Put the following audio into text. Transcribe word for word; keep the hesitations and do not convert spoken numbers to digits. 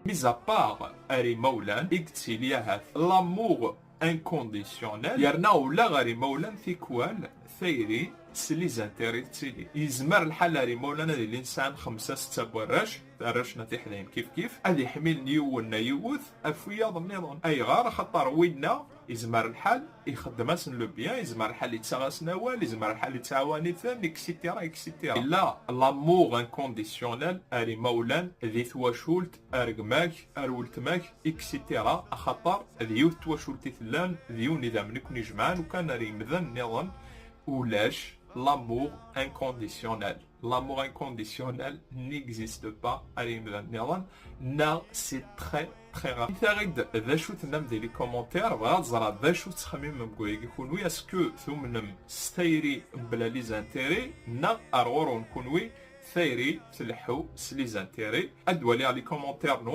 Mis à part ar imawlan i yettili ahat l'amour inconditionnel, yerna ula ɣer imawlan tikwal tayri s les intérêts tettili. Yezmer lḥal ar imawlan ad ilin sɛan xemsa setta n warrac, arrac n tiḥdayin kif kif, ad iḥmilen yiwen neɣ yiwet ɣef wiyaḍ nniḍen. Ayɣer? Axaṭer winna yezmer lḥal ixeddem-asen le bien, yezmer lḥal yettaɣ-asen awal, yezmer lḥal yettɛawan-iten, et cetera, et cetera. Yella l'amour inconditionnel ar imawlan, di twacult, ar gma-k, ar weltma-k, et cetera. Axaṭer d yiwet twacult i tellan, d yiwen idammen i ken-ijemɛen, ukan ar yimdanen nniḍen ulac l'amour inconditionnel. L'amour inconditionnel n'existe pas ar yimdanen nniḍen, neɣ c'est très très rare. Init-aɣ-d d acu tennam di les commentaires, bɣiɣ ad ẓreɣ d acu tettxemmimem deg wayagi kunwi. Est-ce que tumnem s tayri mebla les intérêts, neɣ ar ɣur-wen kunwi tayri tleḥḥu s les intérêts? Ad waliɣ les commentaires-nwen.